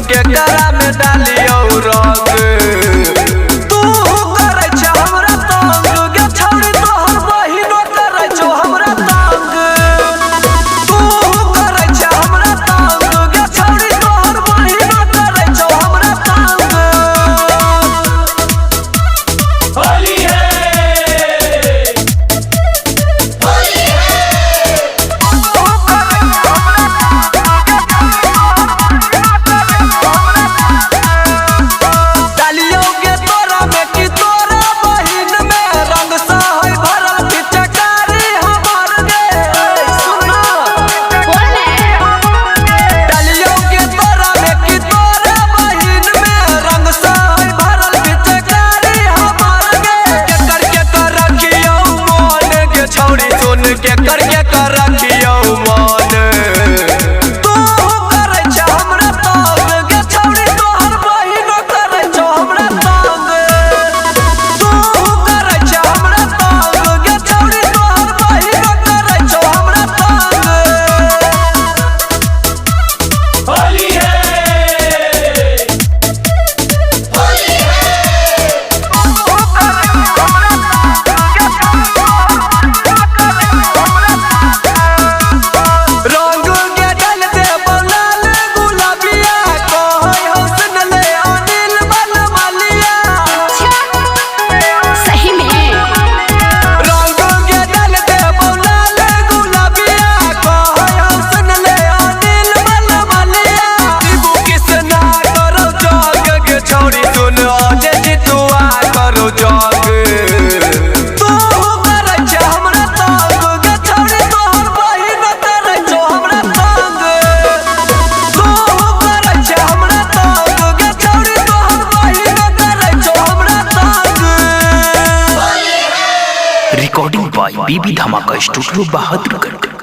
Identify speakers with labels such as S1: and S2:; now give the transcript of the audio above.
S1: के करा में डालियो रंग। तू करै छ हमरा तंग गे छौड़ी तोहर बहिनो करै छौ हमरा तंग। तू करै छ हमरा तंग गे छौड़ी तोहर बहिनो करै छौ हमरा तंग।
S2: होली है, होली है।
S1: डालियो गे तोरा में की तोरा बहिन में रंग सा है भरल पिचकारी हमर गे। सुना डालियो गे तोरा में की तोरा बहिन में रंग सा है भरल पिचकारी हमर गे। के कर रखियो मन गे छौड़ी सुन के कर रखियो मन। तू करै छ हमरा तंग गे छौड़ी तोहर बहिनो करै छौ हमरा तंग। तू करै छ हमरा तंग गे छौड़ी तोहर बहिनो करै छौ हमरा तंग।
S2: होली है, होली है।
S1: रंग के डाल दे लाल गुलाबिया कहै हुस्न ले अनिल बनमालिया।
S3: सही में
S1: रंग के डाल दे लाल गुलाबिया कहै हुस्न ले अनिल बनमालिया। शिबू कृष्णा करो जग गे छौड़ी सुन अजय जितुआ करो जग। तू करै छ हमरा तंग गे छौड़ी तोहर बहिनो करै छौ हमरा तंग। तू करै छ हमरा तंग गे छौड़ी तोहर बहिनो करै छौ हमरा तंग।
S4: Recording by BB Dhamaka studio Bahadurgarh.